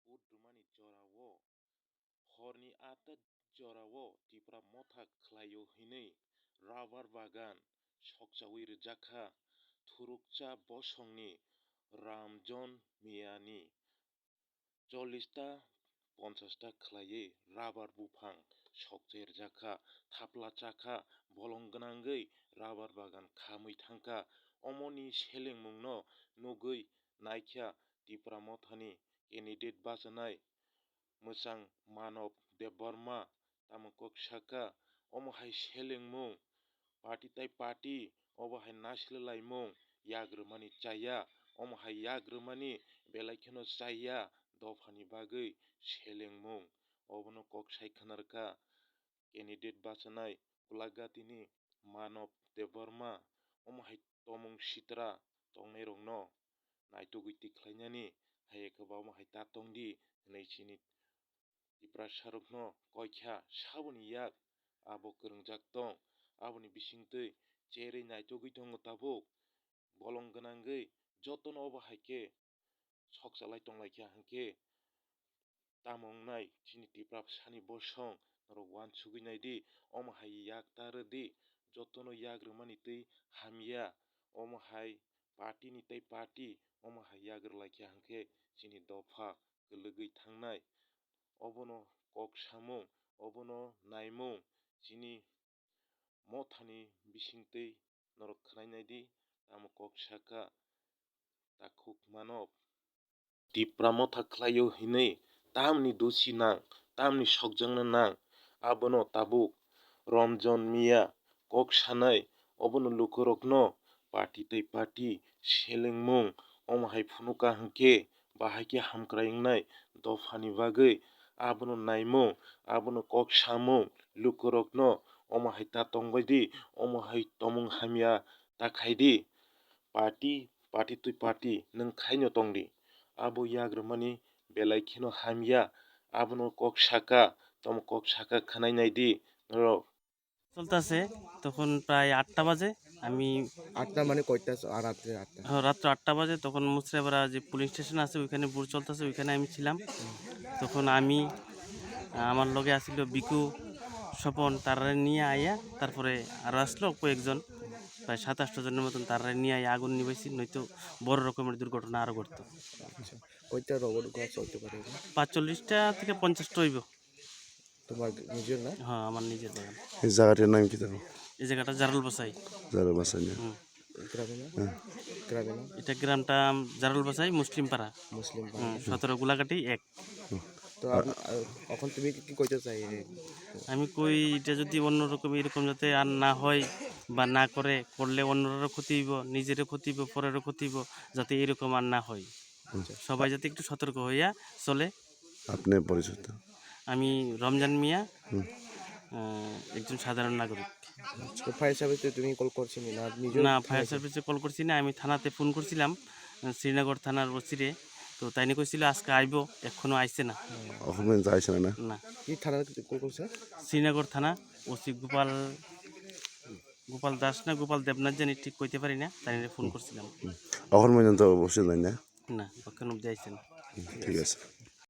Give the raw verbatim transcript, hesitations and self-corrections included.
vote rwmani jorao, horni ata jorao Tipra Motha khlaio hinwi rubber bagan sokchawi rwjakha Thurukcha bosongni Ramjon Miyani. Chollish ta ponchash ta khlaiwi rubber buphang sokchai rwjakha, thapla chakha, bolong gwnangwi rubber bagan khamwi thangkha. Omoni selengmungno nugwi naikha Tipra Mothani candidate bachanai mwchang Manob Debbarma tamo kok saka, omo hai selengmung, party tai party, obo hai naisle laimung, yak rwmani chaya, omo hai yak rwmani belai kheno chaya, dophani bagwi selengmung, obono kok sai khwnarkha candidate bachanai Golaghati ni Manob Debbarma, omo hai tomung sitra tongnairokno naitugwi tikhlainani, hai khe ba omo hai ta tongdi hwnwi chini Tiprasarokno koikha saboni yak abo kwrwngjak tong, aboni bisingtwi cherwi naitugwi tongo tabuk. Bolong gwnangwi jotono obo hai khe sokchalai tonglaikha hwnkhe tamo wngnai chini Tiprasani bosong norok uansugwi naidi, omo hai yak ta rwdi, jotono yak rwmani twi hamya, omo hai party ni tei party omo hai yak rwlaikha hwnkhe chini dopha kwlwgwi thangnai. Obono kok samung, obono naimung, chini Mothani bisingtwi norok khwnai naidi, tamo kok saka takhuk mano. Tipra Motha khlaio hinwi tamni dusi nang, tamni sokjakna nang, abono tabuk Ramjon Miya kok sanai, obono lukurokno party tei party selengmung, omo hai phunukha hwnkhe bahai khe hamkrai wngnai dophani bagwi. Abono naimung, abono kok samung, lukurokno omo hai ta tongbaidi, omo hai tomung hamya ta khaidi. Party, party twi party nwng khaino tongdi. Abo yak rwmani belai kheno hamya, abono kok saka, tamo kok saka khwnai naidi norok. চলতেছে, তখন প্রায় আটটা বাজে। আমি আটটা মানে কয়টা? স-, আ, রাত্রে আটটা। হ্যাঁ, রাত্র আটটা বাজে, তখন মুসরেপাড়া যে পুলিশ স্টেশন আছে, ওইখানে ভোট চলতেছে, ওইখানে আমি ছিলাম। তখন আমি, আ, আমার লগে আসিল বিকু, স্বপন, তারা নিয়ে আইয়া, তারপরে আরও আসলো কয়েকজন, প্রায় সাত আটশো জনের মতন, তারা নিয়ে আইয়া আগুন নিবাইছি, নয়তো বড় রকমের দুর্ঘটনা আরও ঘটতো। আচ্ছা, কয়টা রবার গাছ হতে পারে এখানে? পাঁচচল্লিশটা থেকে পঞ্চাশটা হইব। তোমার নিজের না? হ্যাঁ, আমার নিজের বাগান। এই জায়গাটার নাম কি জানো? এই জায়গাটা জারুল বাসাই। জারুল বাসাই না? হুম। গ্রামের নাম? হ্যাঁ। গ্রামের নাম? এটা গ্রামটা জারুল বাসাই, মুসলিম পাড়া। মুসলিম পাড়া। হুম, সতেরো গোলাঘাটি এক। হুম। তো আপ-, আ, এখন তুমি কি, কি কইতে চাই? আমি কই, এটা যদি অন্যরকম, এরকম যাতে আর না হয় বা না করে, করলে অন্যরারও ক্ষতি হইব, নিজেরও ক্ষতি হইব, পরেরও ক্ষতি হইব, যাতে এরকম আর না হয়। আচ্ছা। সবাই যাতে একটু সতর্ক হইয়া চলে। আপনি পরিচিত? আমি রমজান মিয়া, হুম। আহ, একজন সাধারণ নাগরিক। তো ফায়ার সার্ভিসে তুমি কল করছিলে না? নিজেও না, থানায় ফায়ার সার্ভিসে কল করছি না, আমি থানাতে ফোন করছিলাম, আহ, শ্রীনগর থানার ওসিরে। তো তাইনে কইছিল আজকে আইবো, এখনো আইছে না। অখন পর্যন্ত আইছে না, না? না। কি থানার কল করছে? শ্রীনগর থানা, ওসি গোপাল, গোপাল দাস না গোপাল দেবনাথ জানি ঠিক কইতে পারি না, তাইনে ফোন করছিলাম। হুম। অখন পর্যন্ত ওসি নাই না? না, অখন অব্দি আইছে না। হুম, ঠিক আছে।